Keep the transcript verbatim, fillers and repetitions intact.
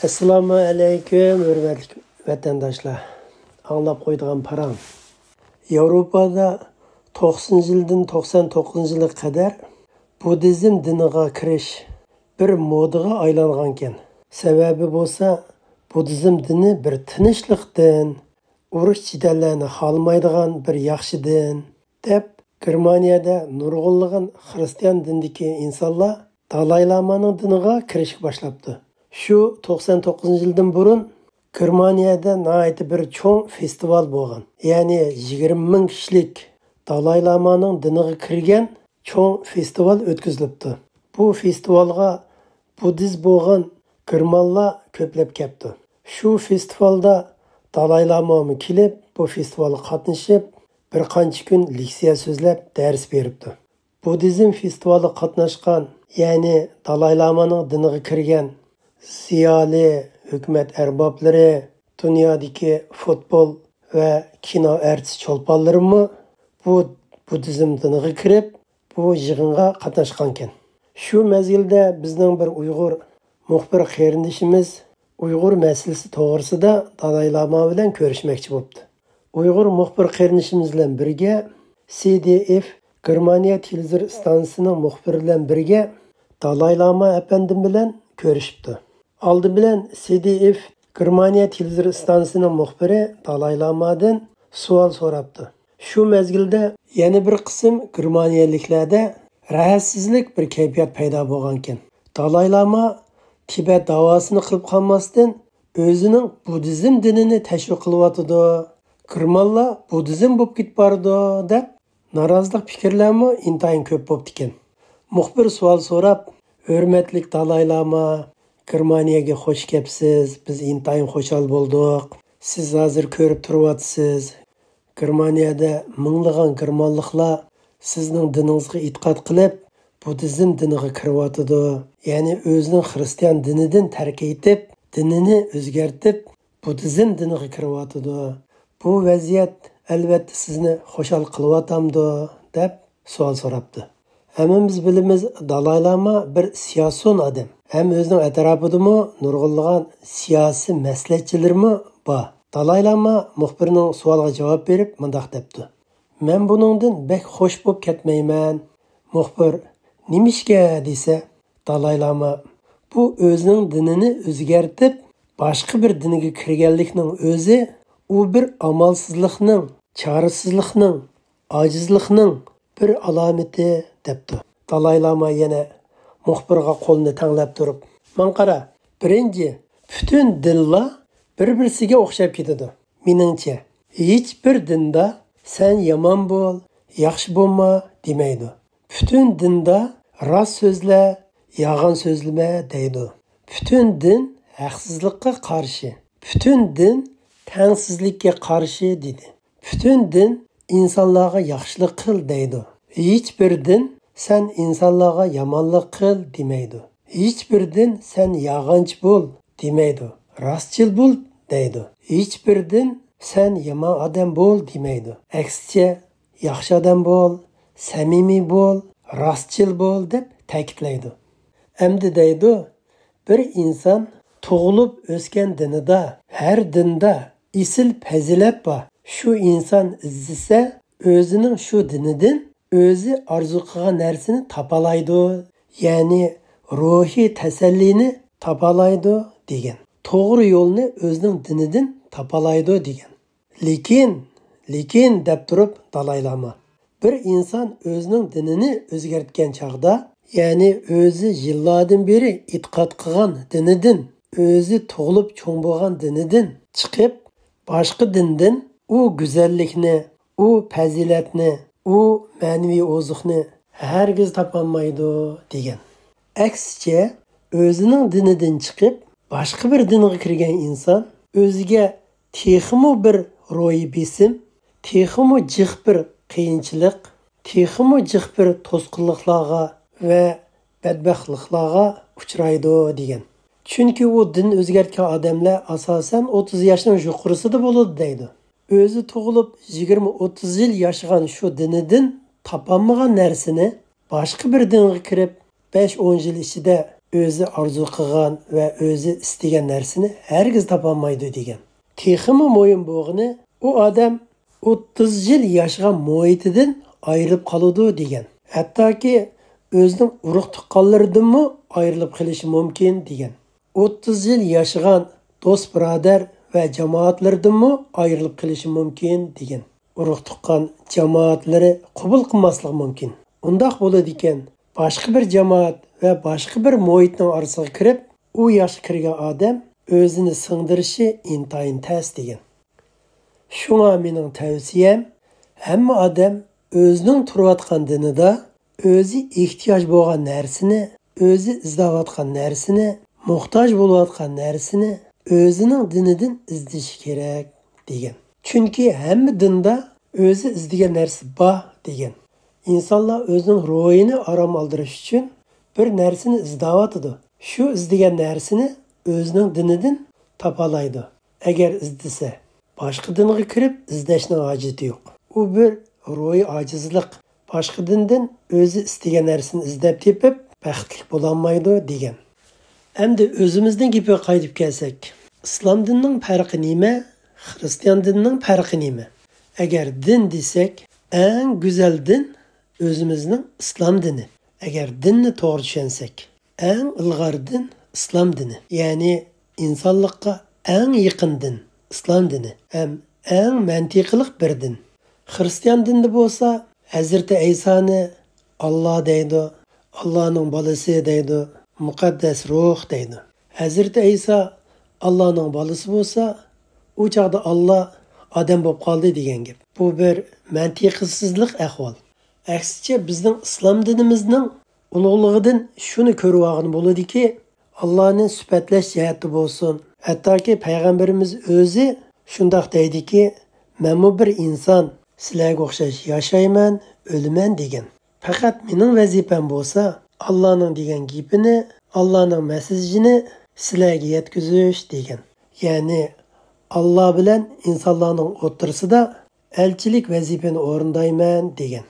ئەسسالامۇ ئەلەيكۇم، ھۆرمەتلىك ۋەتەنداشلار. ئاڭلاپ قويىدىغان پاراڭ. ياۋروپادا توقسىنىنچى يىلدىن توقسان توققۇزىنچى يىلغا قەدەر بۇددىزم دىنىغا كىرىش بىر مودىغا ئايلانغانكەن. سەۋەبى بولسا، بۇددىزم دىنى بىر تىنچلىق دىن، ئۇرۇش-جېدەللەرنى خالىمايدىغان بىر ياخشى دىن، دەپ، گېرمانىيەدە نۇرغۇنلىغان خىرىستىيان دىنىدىكى ئىنسانلار دالاي لامانىڭ دىنىغا كىرىشكە باشلاپتۇ. شۇ توقسان توققۇزىنچى يىلدىن بۇرۇن گېرمانىيەدە ناھايىتى بىر چوڭ فېستىۋال بولغان. يەنى يىگىرمە مىڭ كىشىلىك دالاي لامانىڭ دىنىغا كىرگەن چوڭ فېستىۋال ئۆتكۈزۈلۈپتۇ. بۇ فېستىۋالغا بۇددىست بولغان گېرمانلار كۆپلەپ كەپتۇ. شۇ فېستىۋالدا دالاي لامامۇ كېلىپ، بۇ فېستىۋالغا قاتنىشىپ، بىر قانچە كۈن لېكسىيە سۆزلەپ، دەرس بېرىپتۇ. بۇددىزم فېستىۋالىغا قاتناشقان، يەنى دالاي لامانىڭ دىنىغا كىرگەن زىيالىي، ھۆكۈمەت ئەربابلىرى، دۇنيادىكى فۇتبول ۋە كىنو ئارتىس چولپانلىرىمۇ بۇ بۇددىزم دىنىغا كىرىپ، بۇ يىغىنغا قاتناشقانكەن. شۇ مەزگىلدە بىزنىڭ بىر ئۇيغۇر مۇخبىر قېرىندىشىمىز ئۇيغۇر مەسىلىسى توغرىسىدا دالاي لاما بىلەن كۆرۈشمەكچى بوپتۇ. ئۇيغۇر مۇخبىر قېرىندىشىمىز بىلەن بىرگە سى دى ئېف گېرمانىيە تېلېۋىزور ئىستانسىسىنىڭ مۇخبىرى بىلەن بىرگە دالاي لاما ئەپەندىم بىلەن كۆرۈشۈپتۇ. ئالدى بىلەن سى دى ئېف گېرمانىيە تېلېۋىزور ئىستانسىسىنىڭ مۇخبىرى دالاي لامادىن سوئال سوراپتۇ. شۇ مەزگىلدە يەنە بىر قىسىم گېرمانىيەلىكلەردە راھەتسىزلىك بىر كەيپىيات پەيدا بولغانىكەن. دالاي لاما تىبەت داۋاسىنى قىلىپ قالماستىن، ئۆزىنىڭ بۇددىزم دىنىنى تەشۋىق قىلىۋاتىدۇ. گېرمانلار بۇددىزم بولۇپ كېتىپ بارىدۇ، دەپ نارازىلىق پىكىرلەرمۇ ئىنتايىن كۆپ بوپتىكەن. مۇخبىر سوئال سوراپ، ھۆرمەتلىك دالاي لاما، گېرمانىيەگە خوش كەپسىز، بىز ئىنتايىن خۇشال بولدۇق. سىز ھازىر كۆرۈپ تۇرۇۋاتىسىز، گېرمانىيەدە مىڭلىغان گېرمانلىقلار سىزنىڭ دىنىڭىزغا ئېتىقاد قىلىپ، بۇددىزم دىنىغا كىرىۋاتىدۇ. يەنى ئۆزىنىڭ خىرىستىيان دىنىدىن تەرك ئېتىپ، دىنىنى ئۆزگەرتىپ، بۇددىزم دىنىغا كىرىۋاتىدۇ. بۇ ۋەزىيەت، ئەلۋەتتە، سىزنى خۇشال قىلىۋاتامدۇ؟ دەپ سوئال سوراپتۇ. ھەممىمىز بىلىمىز، دالاي لاما بىر سىياسىيون ئادەم ھەم ئۆزىنىڭ ئەتراپىدىمۇ نۇرغۇنلىغان سىياسىي مەسلىھەتچىلىرىمۇ بار. دالاي لاما مۇخبىرنىڭ سوئالىغا جاۋاب بېرىپ مۇنداق دەپتۇ: مەن بۇنىڭدىن بەك خوش بولۇپ كەتمەيمەن. مۇخبىر نېمىشقا دېسە، دالاي لاما بۇ ئۆزىنىڭ دىنىنى ئۆزگەرتىپ، باشقا بىر دىنگە كىرگەنلىكنىڭ ئۆزى، ئۇ بىر ئامالسىزلىقنىڭ، چارىسىزلىقنىڭ، ئاجىزلىقنىڭ بىر ئالامىتى، دەپتۇ. دالاي لاما يەنە مۇخبىرغا قولىنى تەڭلەپ تۇرۇپ، ماڭا قارا، بىرىنچى، پۈتۈن دىنلار بىر-بىرسىگە ئوخشاپ كېتىدۇ. مېنىڭچە، ھېچبىر دىندا سەن يامان بول، ياخشى بولما دېمەيدۇ. پۈتۈن دىندا راست سۆزلە، يالغان سۆزلىمە دەيدۇ. پۈتۈن دىن ھەقسىزلىققا قارشى، پۈتۈن دىن تەڭسىزلىككە قارشى دېدى. پۈتۈن دىن ئىنسانلارغا ياخشىلىق قىل دەيدۇ. ھېچبىر دىن سەن ئىنسانلارغا يامانلىق قىل دېمەيدۇ. ھېچبىر دىن سەن يالغانچى بول دېمەيدۇ. راستچىل بول دەيدۇ. ھېچبىر دىن سەن يامان ئادەم بول دېمەيدۇ. ئەكسىچە، ياخشى ئادەم بول، سەمىمىي بول، راستچىل بول دەپ تەكىتلەيدۇ. ئەمدى دەيدۇ، بىر ئىنسان تۇغۇلۇپ ئۆسكەن دىنىدا، ھەر دىندا ئېسىل پەزىلەت بار. شۇ ئىنسان ئىزدىسە، ئۆزىنىڭ شۇ دىنىدىن ئۆزى ئارزۇ قىلغان نەرسىنى تاپالايدۇ، يەنى روھىي تەسەللىنى تاپالايدۇ دېگەن. توغرا يولنى ئۆزىنىڭ دىنىدىن تاپالايدۇ دېگەن. لېكىن، لېكىن دەپ تۇرۇپ دالاي لاما، بىر ئىنسان ئۆزىنىڭ دىنىنى ئۆزگەرتكەن چاغدا، يەنى ئۆزى يىللاردىن بېرى ئېتىقاد قىلغان دىنىدىن، ئۆزى تۇغۇلۇپ چوڭ بولغان دىنىدىن چىقىپ، باشقا دىندىن ئۇ گۈزەللىكنى، ئۇ پەزىلەتنى، ئۇ مەنىۋى ئوزۇقنى ھەرگىز تاپالمايدۇ دېگەن. ئەكسىچە، ئۆزىنىڭ دىنىدىن چىقىپ، باشقا بىر دىنغا كىرگەن ئىنسان ئۆزىگە تېخىمۇ بىر روھىي بېسىم، تېخىمۇ جىق بىر قىيىنچىلىق، تېخىمۇ جىق بىر توسقۇنلۇقلارغا ۋە بەتبەختلىكلەرگە ئۇچرايدۇ دېگەن. چۈنكى ئۇ دىن ئۆزگەرتكەن ئادەملەر ئاساسەن ئوتتۇز ياشنىڭ يۇقىرىسىدا بولىدۇ دەيدۇ. ئۆزى تۇغۇلۇپ يىگىرمە ئوتتۇز يىل ياشىغان شۇ دىنىدىن تاپالمىغان نەرسىنى باشقا بىر دىنغا كىرىپ، بەش ئون يىل ئىچىدە ئۆزى ئارزۇ قىلغان ۋە ئۆزى ئىستىگەن نەرسىنى ھەرگىز تاپالمايدۇ دېگەن. تېخىمۇ مۇھىم بولغىنى، ئۇ ئادەم ئوتتۇز يىل ياشىغان مۇھىتىدىن ئايرىلىپ قالىدۇ دېگەن. ھەتتاكى ئۆزىنىڭ ئۇرۇق تۇغقانلىرىدىنمۇ ئايرىلىپ قېلىشى مۇمكىن دېگەن. ئوتتۇز يىل ياشىغان دوست بۇرادەر ۋە جامائەتلىرىدىنمۇ ئايرىلىپ قېلىشى مۇمكىن دېگەن. ئۇرۇق تۇغقان جامائەتلىرى قوبۇل قىلماسلىقى مۇمكىن. ئۇنداق بولىدىكەن، باشقا بىر جامائەت ۋە باشقا بىر مۇھىتنىڭ ئارىسىغا كىرىپ، ئۇ ياشقا كىرگەن ئادەم ئۆزىنى سىڭدۈرۈشى ئىنتايىن تەس دېگەن. شۇڭا مېنىڭ تەۋسىيەم، ھەممە ئادەم ئۆزىنىڭ تۇرۇۋاتقان دىنىدا ئۆزى ئېھتىياج بولغان نەرسىنى، ئۆزى ئىزدەۋاتقان نەرسىنى، موھتاج بولۇۋاتقان نەرسىنى ئۆزىنىڭ دىنىدىن ئىزدىشى كېرەك دېگەن. چۈنكى ھەممە دىندا ئۆزى ئىزدىگەن نەرسە بار دېگەن. ئىنسانلار ئۆزىنىڭ روھىنى ئارام ئالدۇرۇش ئۈچۈن بىر نەرسىنى ئىزدەۋاتىدۇ. شۇ ئىزدىگەن نەرسىنى ئۆزىنىڭ دىنىدىن تاپالايدۇ. ئەگەر ئىزدىسە، باشقا دىنغا كىرىپ ئىزدەشنىڭ ھاجىتى يوق. ئۇ بىر روھىي ئاجىزلىق. باشقا دىندىن ئۆزى ئىستىگەن نەرسىنى ئىزدەپ تېپىپ، بەختلىك بولالمايدۇ دېگەن. ئەمدى ئۆزىمىزنىڭ گېپىگە قايتىپ كەلسەك، ئىسلام دىنىنىڭ پەرقى نېمە؟ خىرىستىيان دىنىنىڭ پەرقى نېمە؟ ئەگەر دىن دېسەك، ئەڭ گۈزەل دىن ئۆزىمىزنىڭ ئىسلام دىنى. ئەگەر دىننى توغرا چۈشەنسەك، ئەڭ ئىلغار دىن ئىسلام دىنى. يەنى ئىنسانلىققا ئەڭ يېقىن دىن ئىسلام دىنى ھەم ئەڭ مەنتىقىلىق بىر دىن. خىرىستىيان دىنىدا بولسا ھەزرىتى ئەيسانى ئاللا دەيدۇ، ئاللانىڭ بالىسى دەيدۇ، مۇقەددەس روھ دەيدۇ. ھەزرىتى ئەيسا ئاللانىڭ بالىسى بولسا، ئۇ چاغدا ئاللا ئادەم بولۇپ قالدى دېگەن گەپ. بۇ بىر مەنتىقىسىزلىق ئەھۋال. ئەكسىچە، بىزنىڭ ئىسلام دىنىمىزنىڭ ئۇلۇغلۇقىدىن شۇنى كۆرۈۋالغىلى بولىدۇكى، ئاللانى سۈپەتلەش جەھەتتە بولسۇن، ھەتتاكى پەيغەمبىرىمىز ئۆزى شۇنداق دەيدىكى، مەنمۇ بىر ئىنسان، سىلەرگە ئوخشاش ياشايمەن، ئۆلىمەن دېگەن. پەقەت مېنىڭ ۋەزىپەم بولسا، ئاللانىڭ دېگەن گېپىنى، ئاللانىڭ مەسىجىنى سىلەرگە يەتكۈزۈش دېگەن. يەنى ئاللا بىلەن ئىنسانلارنىڭ ئوتتۇرىسىدا ئەلچىلىك ۋەزىپىنى ئورۇندايمەن دېگەن.